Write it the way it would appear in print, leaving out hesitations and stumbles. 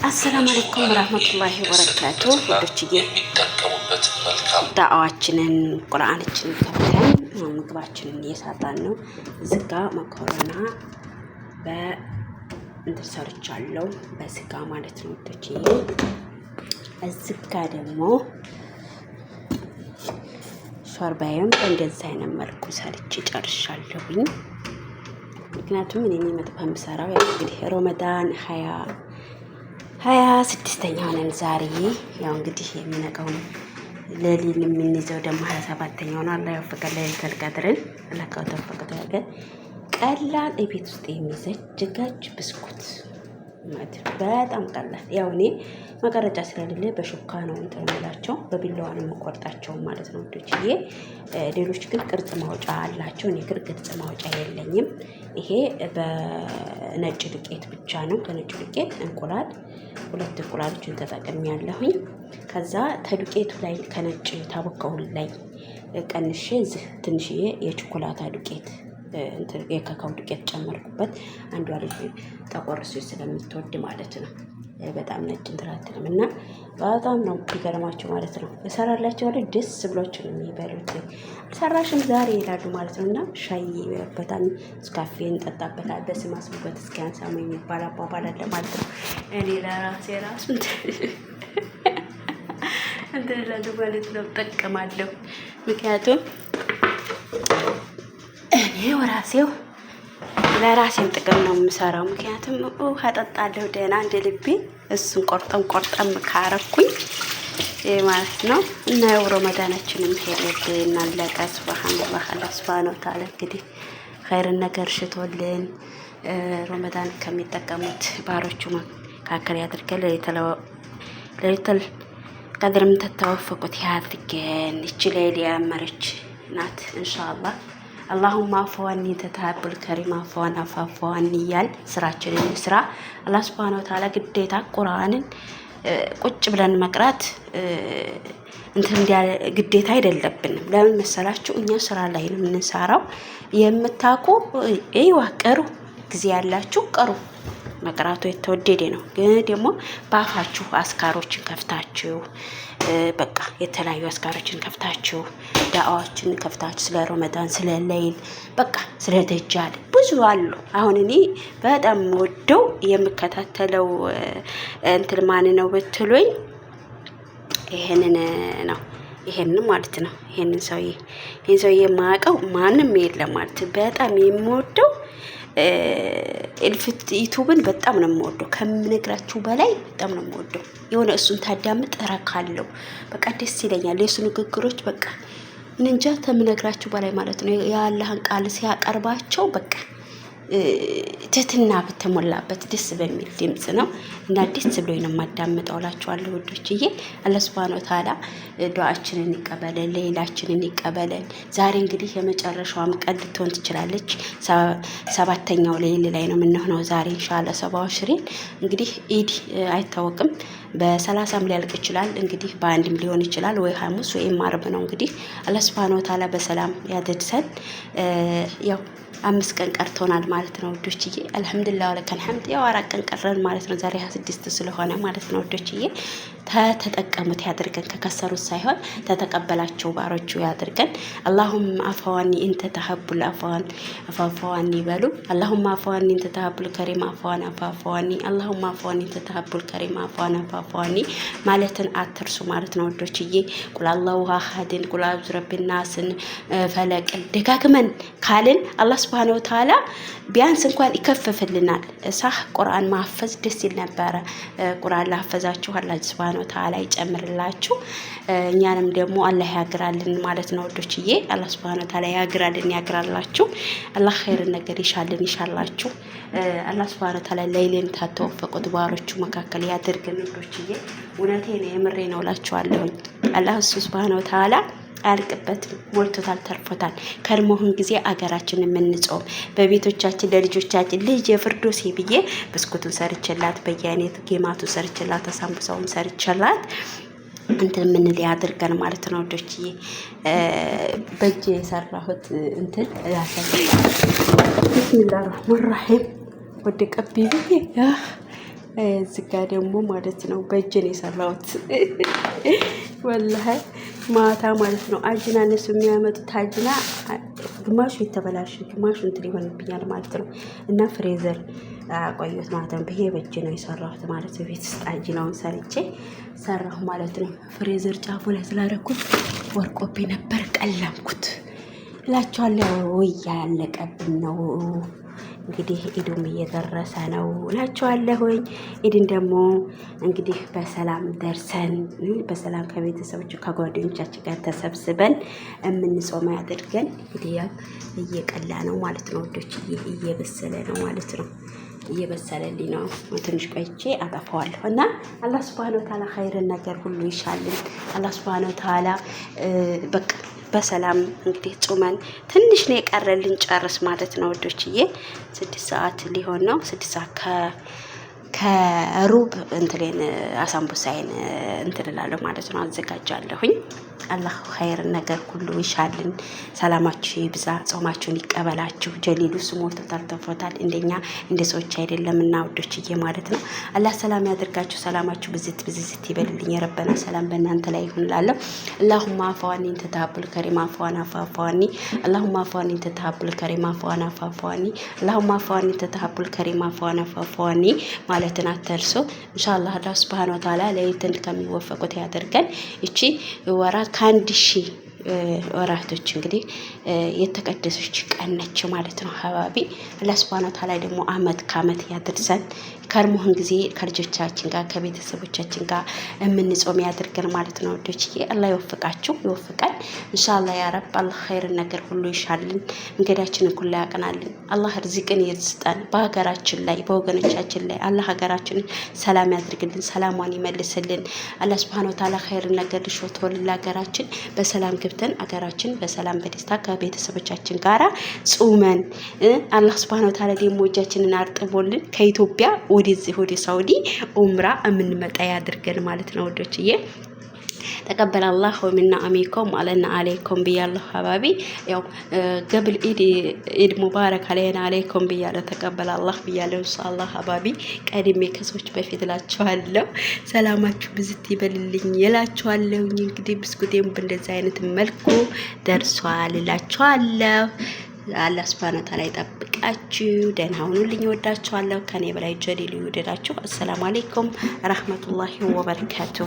السلام عليكم ورحمة الله وبركاته። የሚደሰቱበትና ውዶችዬ የሚጠቀሙበት መልካም ዳዕዋችንን ቁርአናችንን ከፍተን ምግባችንን እየሰራን ነው። እዚጋ መኮረና በእንትን ሰርቻለሁ በስጋ ማለት ነው ውዶችዬ። እዚጋ ደግሞ ሾርባዬም በእንደዚህ አይነት መልኩ ሰርቼ ጨርሻለሁኝ። ምክንያቱም እኔ መጥፋ የምሰራው ያው እንግዲህ ሮመዳን 26ኛ ሆነን ዛሬ። ያው እንግዲህ የሚነቀው ሌሊት የምንይዘው ደግሞ 27ኛው ነው። አላህ ይወፍቀን ለይለቱል ቀድርን። አላህ ከተወፈቀው ያገር ቀላል እቤት ውስጥ የሚዘጋጅ ብስኩት ማለት ነው። በጣም ቀላል። ያው እኔ መቀረጫ ስለሌለ በሹካ ነው እንትን የምላቸው፣ በቢላዋ ነው የምቆርጣቸው ማለት ነው ውዶችዬ። ሌሎች ግን ቅርጽ ማውጫ አላቸው። እኔ ግን ቅርጽ ማውጫ የለኝም። ይሄ በነጭ ዱቄት ብቻ ነው። በነጭ ዱቄት እንቁላል፣ ሁለት እንቁላሎችን ተጠቅሜያለሁኝ። ከዛ ተዱቄቱ ላይ ከነጭ ታቦካው ላይ ቀንሼ እዚህ ትንሽዬ የቾኮላታ ዱቄት፣ የካካው ዱቄት ጨመርኩበት። አንዷ ልጅ ጠቆር ስለምትወድ ማለት ነው። በጣም ነጭ እንትን አትልም እና በጣም ነው የሚገርማቸው ማለት ነው። እሰራላቸዋለሁ፣ ደስ ብሏቸው ነው የሚበሉት። አልሰራሽም ዛሬ ይላሉ ማለት ነው። እና ሻይ በጣም ስካፌ እንጠጣበታል። በስም አስቡበት እስኪ አንሳሙ የሚባል አባባል አለ ማለት ነው። እኔ ለራሴ ራሱ እንትን እላለሁ ማለት ነው፣ እጠቀማለሁ። ምክንያቱም እኔው ራሴው ለራሴም ጥቅም ነው የምሰራው። ምክንያቱም ውሃ እጠጣለሁ ደህና እንደ ልቤ እሱን ቆርጠም ቆርጠም ካረኩኝ ማለት ነው። እና ያው ረመዳናችንም ሄደብን አለቀ። سبحان الله። አላህ سبحانه وتعالى እንግዲህ ኸይርን ነገር ሽቶልን ረመዳን ከሚጠቀሙት ባሮቹ መካከል ያድርገን። ለይለቱል ቀድርም ተተወፈቁት ያድርገን። እቺ ሌሊ ያመረች ናት ኢንሻአላህ። اللهم اعف عني أنت تحب الكريم اعف عني اعف عني እያል ስራችንን እንስራ። አላህ سبحانه وتعالى ግዴታ ቁርአንን ቁጭ ብለን መቅራት እንትን ግዴታ አይደለብንም። ለምን መሰላችሁ? እኛ ስራ ላይ ነው የምንሰራው። የምታውቁ ይዋ ቅሩ፣ ጊዜ ያላችሁ ቅሩ። መቅራቱ የተወደደ ነው። ግን ደግሞ በአፋችሁ አስካሮችን ከፍታችሁ፣ በቃ የተለያዩ አስካሮችን ከፍታችሁ፣ ዳዋዎችን ከፍታችሁ ስለ ሮመዳን፣ ስለ ለይል፣ በቃ ስለ ደጃል ብዙ አሉ። አሁን እኔ በጣም ወደው የምከታተለው እንትን ማን ነው ብትሉኝ ይሄንን ነው። ይሄንን ማለት ነው። ይሄንን ሰውዬ፣ ይሄን ሰውዬ የማያውቀው ማንም የለም ማለት። በጣም የምወደው ኤልፍት ዩቱብን በጣም ነው የምወደው፣ ከምነግራችሁ በላይ በጣም ነው የምወደው። የሆነ እሱን ታዳምጥ እረካለሁ። በቃ ደስ ይለኛል የእሱ ንግግሮች፣ በቃ እንጃ ከምነግራችሁ በላይ ማለት ነው። የአላህን ቃል ሲያቀርባቸው በቃ ትህትና በተሞላበት ደስ በሚል ድምጽ ነው እና ደስ ብሎኝ ነው የማዳምጠው እላችኋለሁ ውዶችዬ። አላህ ሱብሃነሁ ወተዓላ ዱዓችንን ይቀበለን፣ ሌላችንን ይቀበለን። ዛሬ እንግዲህ የመጨረሻዋም ቀን ልትሆን ትችላለች። ሰባተኛው ሌሊት ላይ ነው የምንሆነው ዛሬ ኢንሻአላህ። 27 እንግዲህ ኢድ አይታወቅም። በ30ም ሊያልቅ ይችላል። እንግዲህ በአንድም ሊሆን ይችላል፣ ወይ ሐሙስ ወይም አርብ ነው። እንግዲህ አላህ ሱብሃነሁ ወተዓላ በሰላም ያደርሰን። ያው 5 ቀን ቀርቶናል ማለት ነው ውዶችዬ። الحمد لله ولك الحمد። ያው 4 ቀን ቀረን ማለት ነው። ዛሬ 26 ስለሆነ ማለት ነው ውዶችዬ። ተጠቀሙት ያድርገን፣ ከከሰሩት ሳይሆን ተተቀበላቸው ባሮቹ ያድርገን። اللهم اعف عني أنت تحب العفو فاعف عني በሉ። اللهم اعف عني أنت تحب الكريم اعف عني فاعف عني اللهم اعف عني أنت تحب الكريم اعف عني فاعف عني ማለትን አትርሱ ማለት ነው ውዶችዬ። قل هو الله أحد ን፣ قل أعوذ برب الناس ን፣ ፈለቅን ደጋግመን ካልን አላህ سبحانه وتعالى ቢያንስ እንኳን ይከፍፍልናል። ሳህ ቁርአን ማፈዝ ደስ ይል ነበረ። ቁርአን ላፈዛችሁ አላህ سبحانه وتعالى ይጨምርላችሁ። እኛንም ደግሞ አላህ ያግራልን ማለት ነው ውዶችዬ። አላህ سبحانه وتعالى ያግራልን፣ ያግራላችሁ። አላህ ኸይርን ነገር ይሻልን፣ ይሻላችሁ። አላህ سبحانه وتعالى ሌሊን ታተወፈቁት ባሮቹ መካከል ያድርገን ውዶችዬ። እውነቴ ነው፣ የምሬ ነው እላችኋለሁኝ። አላህ እሱ سبحانه وتعالى አያልቅበትም፣ ሞልቶታል፣ ተርፎታል። ከድሞሁን ጊዜ አገራችን የምንጾም በቤቶቻችን ለልጆቻችን ልጅ የፍርዶሴ ብዬ ብስኩቱን ሰርችላት፣ በየአይነት ጌማቱን ሰርችላት፣ አሳምቡሳውን ሰርችላት እንትን የምንል ያድርገን ማለት ነው ውዶችዬ። በእጄ የሰራሁት እንትን ያሳይ። بسم الله الرحمن الرحيم። ወደቀብኝ ብዬ እዚህ ጋ ደግሞ ማለት ነው በእጄ ነው የሰራሁት። ወላሂ ማታ ማለት ነው አጅና እነሱ የሚያመጡት አጅና ግማሹ የተበላሸ ግማሹ እንትን ይሆንብኛል ማለት ነው። እና freezer አቆየሁት ማለት ነው። ይሄ በእጄ ነው የሰራሁት ማለት ነው። ቤት ውስጥ አጅናውን ሰርቼ ሰራሁ ማለት ነው። freezer ጫፉ ላይ ስላደረኩት ወርቆቤ ነበር ቀለምኩት እላቸዋለሁ። ወይ ያለቀብን ነው እንግዲህ ኢዱም እየደረሰ ነው እላቸዋለሁኝ። ኢድን ደግሞ እንግዲህ በሰላም ደርሰን በሰላም ከቤተሰቦች ከጓደኞቻችን ጋር ተሰብስበን የምንጾመ ያድርገን። እንግዲህ ያው እየቀላ ነው ማለት ነው ወዶች፣ እየበሰለ ነው ማለት ነው። እየበሰለልኝ ነው። ትንሽ ቆይቼ አጠፋዋለሁ እና አላህ ሱብሃነሁ ወተዓላ ኸይርን ነገር ሁሉ ይሻልን። አላህ ሱብሃነሁ ወተዓላ በቃ በሰላም እንግዲህ ጾመን ትንሽ ነው የቀረልን ጨርስ ማለት ነው ወዶችዬ። 6 ሰዓት ሊሆን ነው። 6 ሰዓት ከሩብ እንትሌን አሳምቡሳይን እንትን እላለሁ ማለት ነው፣ አዘጋጃለሁኝ። አላህ ኸይር ነገር ሁሉ ይሻልን። ሰላማችሁ ይብዛ፣ ጾማችሁን ይቀበላችሁ። ጀሊሉ ስሙ ሞልቶታል፣ ተርፎታል። እንደኛ እንደ ሰዎች አይደለም እና ውዶችዬ ማለት ነው። አላህ ሰላም ያድርጋችሁ። ሰላማችሁ ብዝት ብዝዝት ይበልልኝ። የረበና ሰላም በእናንተ ላይ ይሁን እላለሁ። اللهم اعف عني انت تهب الكريم عفوا عفوا عني اللهم اعف عني انت تهب الكريم عفوا عفوا عني اللهم اعف عني انت تهب الكريم عفوا عفوا عني ማለትን አትርሱ። ኢንሻአላህ አላህ ሱብሃነሁ ወተዓላ ለይትን ከሚወፈቁት ያደርገን። ይቺ ወራት ከ1000 ወራቶች እንግዲህ የተቀደሰች ቀን ነች ማለት ነው። ሀባቢ አላህ ሱብሃነሁ ወተዓላ ደግሞ አመት ከአመት ያድርሰን። ከርሞህን ጊዜ ከልጆቻችን ጋር ከቤተሰቦቻችን ጋር የምንጾም ያድርገን ማለት ነው። ወዶችዬ አላህ ይወፍቃችሁ ይወፍቀን። ኢንሻአላህ ያ ረብ አላህ ኸይርን ነገር ሁሉ ይሻልን፣ መንገዳችንን ሁሉ ያቀናልን። አላህ ርዚቅን ይስጠን በሀገራችን ላይ በወገኖቻችን ላይ አላህ ሀገራችንን ሰላም ያድርግልን፣ ሰላሟን ይመልስልን። አላህ ሱብሃነሁ ወተዓላ ኸይርን ነገር ልሾቶልን ለሀገራችን በሰላም ገብተን ሀገራችን በሰላም በደስታ ከቤተሰቦቻችን ጋራ ጾመን አላህ ሱብሃነሁ ወተዓላ ደግሞ እጃችንን አርጥቦልን ከኢትዮጵያ ወደዚህ ወደ ሳውዲ ኡምራ የምንመጣ ያድርገን ማለት ነው ወዶችዬ። تقبل الله منا ومنكم وعلينا عليكم ብያለሁ። حبايبي ያው قبل عيد عيد مبارك علينا عليكم ብያለሁ። تقبل الله ብያለሁ። ኢንሻአላህ حبايبي ቀድሜ ከሰዎች በፊት እላችኋለሁ። ሰላማችሁ ብዝት ይበልልኝ እላችኋለሁ። እንግዲህ ብስኩቴም በእንደዚህ አይነት መልኩ ደርሷል እላችኋለሁ። አላህ ሱብሃነሁ ወተዓላ ይጠብቃችሁ። ደህና ሁኑልኝ። እወዳችኋለሁ። ከኔ በላይ ጀሊሉ ይውደዳችሁ። አሰላሙ አለይኩም ረህመቱላሂ ወበረካቱ።